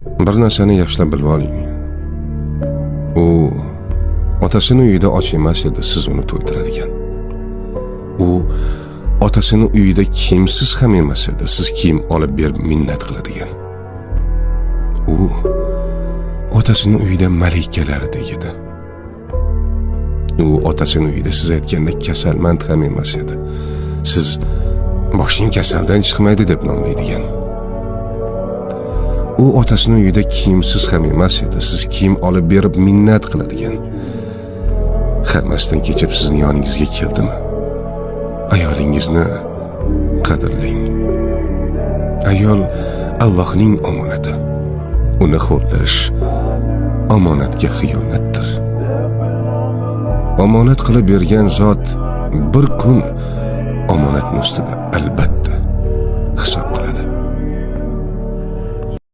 Bir narsani yaxshilab bilib oling. U otasini uyida och emas edi, siz uni to'ydiradigan. U otasini uyida kiyimsiz ham emas edi, siz kiyim olib berib minnat qiladigan. U otasini uyida malikalardek edi. U otasini uyida siz aytgandek kasalmand ham emas edi. Siz boshing kasaldan chiqmaydi deb nomlaydigan. U otasini uyida kiyimsiz ham emas edi, siz kiyim olib berib minnat qiladigan. Hammasidan kechib sizni yoningizga keldimi? Ayolingizni qadrlang. Ayol Allohning omonati. Uni xo'rlash omonatga xiyonatdir. Omonat qilib bergan zot bir kun omonatni ustida albatta